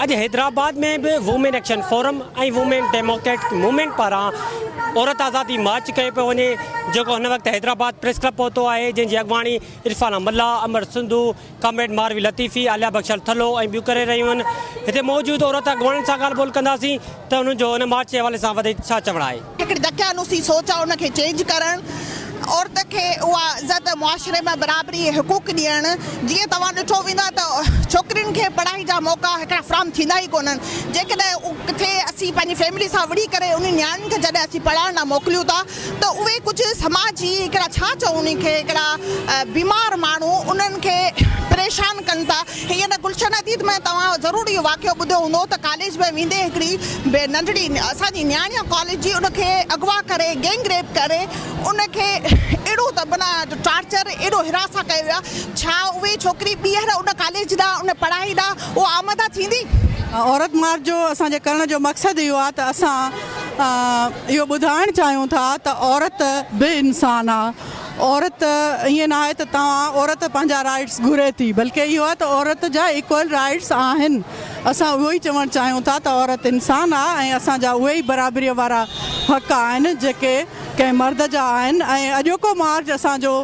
اڄ حيدرآباد ۾ به women action forum ۽ women democratic movement پاران عورت آزادي مارچ ڪيو پيو وڃي جيڪو هن وقت حيدرآباد پريس ڪلب پهتو آهي جنهن جي اڳواڻي عرفانه ملاح، امر سنڌو، ڪامريڊ ماروي لطيفي، عاليه بخشل ٿلهو ۽ ٻيون ڪري رهيون آهن. هتي موجود عورت اڳواڻن سان ڳالهه ٻولهه ڪنداسين ته انهن جو ان مارچ جي حوالي سان وڌيڪ ڇا چوڻ آهي. هڪڙي دقيانوسي سوچ آهي ان کي چينج ڪرڻ، عورت کي اها عزت معاشري ۾ برابري ۽ حقوق ڏيڻ، جيئن توهان ڏٺو ويندو آهي ته ڇوڪرين کي پڙهائي جا موقعا هڪڙا فراهم ٿيندا ئي ڪونهن، جيڪڏهن ڪٿي اسين پنهنجي فيملي سان وڙهي ڪري انهن نياڻين کي جڏهن اسين پڙهائڻ لاء موڪليون ٿا ته اهي ڪجهه سماجي هڪڙا ڇا چئون انهن کي هڪڙا بيمار ماڻهو انهن کي پريشان ڪن ٿا هينئر گلشن حديد ۾ توهان ضرور اهو واقعو ٻڌو هوندو ته ڪاليج ۾ ويندي هڪڙي ننڍڙي اسان جي نياڻي آهي ڪاليج جي ان کي اغوا ڪري گينگ ريپ ڪري ان کي اهڙو ته معنيٰ ٽارچر اهڙو هراسان ڪيو ويو آهي ڇا اهي ڇوڪري ٻيهر ان ڪاليج ڏانهن ان پڙهائي ڏانهن اها آماده ٿيندي؟ عورت مارچ جو اسان جي ڪرڻ جو مقصد اهو آهي ته اسان اهو ٻڌائڻ چاهيون ٿا ته عورت به انسان آ، عورت ائين ناهي ته توهان عورت پنهنجا رائيٽس گهري ٿي بلڪه اهو آهي ته عورت جا ايڪول رائيٽس آهن اسان اهو ئي چوڻ چاهيون ٿا ته عورت انسان آ ۽ اسان جا اهي ئي برابري وارا حق آهن جيڪي ڪنهن مرد جا آهن ۽ اڄوڪو مارچ اسان جو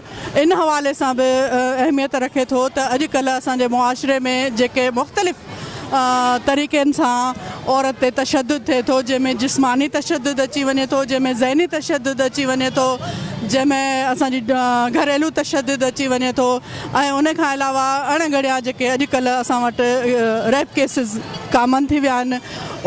ان حوالي سان به اهميت رکي ٿو ته اڄڪلهه اسان جي معاشري ۾ جيڪي مختلف طريقن سان عورت تي تشدد ٿئي ٿو جنهن ۾ جسماني تشدد اچي وڃي ٿو جنهن ۾ ذهني تشدد اچي وڃي ٿو جنهن ۾ اسان جي گهريلو تشدد اچي وڃي ٿو ۽ ان کان علاوه اڻ ڳڻيا جيڪي اڄڪلهه اسان وٽ ريپ ڪيسز ڪامن ٿي ويا آهن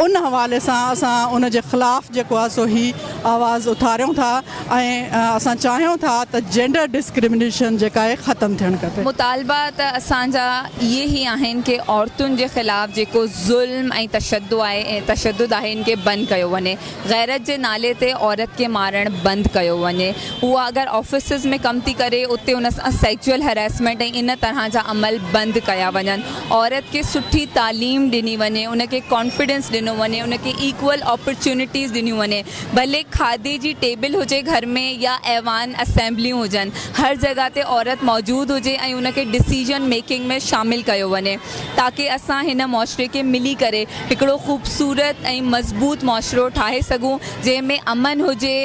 ان حوالي سان اسان ان جي خلاف جيڪو آهي سو هي آواز اٿاريون ٿا ۽ اسان چاهيون ٿا ته جينڊر ڊسڪرمنيشن جيڪا آهي ختم ٿيڻ کپي. مطالبا ته اسان جا اهي ئي آهن ڪي عورتن جي خلاف جيڪو ظلم ۽ تشدد آهي ان کي بند ڪيو وڃي غيرت جي نالي تي عورت کي مارڻ بند ڪيو وڃي اها اگر آفيسز ۾ ڪم ٿي ڪري اتي ان سان سيڪچوئل هراسمينٽ ۽ ان طرح جا عمل بند ڪيا وڃن عورت کي سٺي تعليم ڏني وڃي ان کي ڪانفيڊنس ڏنو وڃي ان کي ايڪول اپرچونيٽيز ڏنيون وڃي ڀلي کاڌي جي ٽيبل هجي گهر ۾ يا ايوان اسيمبليون هجن هر جڳهه تي عورت موجود هجي ۽ ان کي ڊسيزن ميڪنگ ۾ شامل ڪيو وڃي تاڪه اسان هن معاشري کي ملي ڪري هڪڙو خوبصورت ۽ مضبوط معاشرو ٺاهي سگهون جنهن ۾ امن هجي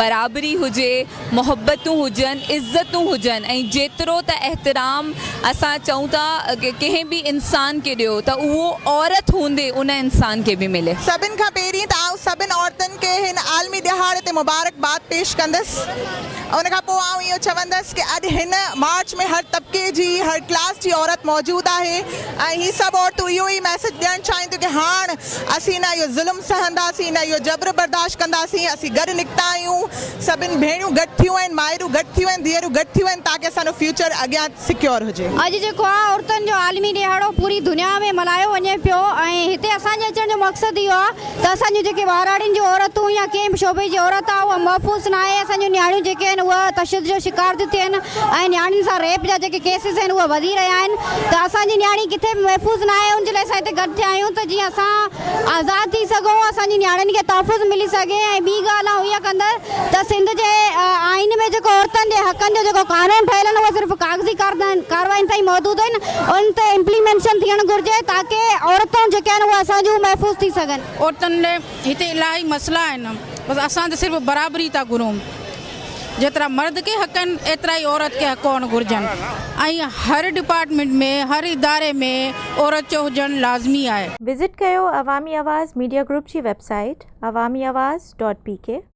برابري هجي، محبتون هجن، عزتون هجن ۽ جيترو ته احترام اسان چئون ٿا ڪنهن به انسان کي ڏيو ته اهو عورت هوندي ان انسان کي به ملي. سڀن کان پهرين ته آئون سڀن عورتن کي هن عالمي ڏهاڙي تي مبارڪباد پيش ڪندس. ان کان پوء آئون اهو چوندس ڪه اڄ هن مارچ ۾ هر طبقي جي هر ڪلاس جي عورت موجود آهي ۽ هي سڀ عورتون اهو ئي ميسيج ڏيڻ چاهين ٿيون ڪه هاڻ اسين نه اهو ظلم سهنداسين نه اهو جبر برداشت ڪنداسين اسين گڏ نڪتا آهيون سڀن ڀيڻيون گڏ ٿيون آهن مائرون گڏ ٿيون آهن ڌيئرون گڏ ٿيون آهن تاڪه اسان جو فيوچر اڳيان سيڪيور هجي. اڄ جيڪو آهي عورتن جو عالمي ڏهاڙو پوري دنيا ۾ ملهايو وڃي پيو ۽ هتي اسان جي اچڻ جو مقصد اهو آهي ته اسان جون جيڪي ٻهراڙين جون عورتون يا ڪنهن به شعبي جي عورت آهي اها محفوظ ناهي اسان جون نياڻيون جيڪي آهن اهي تشدد جو شڪار ٿيون ٿين ۽ نياڻين سان ريپ جا جيڪي ڪيسز آهن اهي وڌي رهيا آهن ته اسان جي نياڻي ڪٿي به محفوظ ناهي ان جي لاء اسان هتي گڏ ٿيا آهيون ته جيئن اسان آزاد ٿي سگهون اسان جي نياڻين کي تحفظ ملي سگهي ۽ ٻي ڳالهه آئون اها ڪندس ته سنڌ جي آئين ۾ جيڪو عورتن جي حقن جو جيڪو قانون ٺهيل آهن اهي صرف ڪاغذي ڪارروائين تائين محدود آهن ان تي امپليمينشن ٿيڻ گهرجي تاڪه عورتون جيڪي آهن اهي اسان جون محفوظ ٿي سگهن. عورتن لاء هتي الاهي مسئلا آهن بس اسان ته صرف برابري ٿا گهرون جيترا مرد کي حق آهن ايترا ئي عورت کي حق هئڻ گهرجن ۽ هر ڊپارٽمينٽ ۾ هر اداري ۾ عورت جو هجڻ لازمي آهي. وزٽ ڪيو عوامي آواز ميڊيا گروپ جي website Awami Awaz dot P K.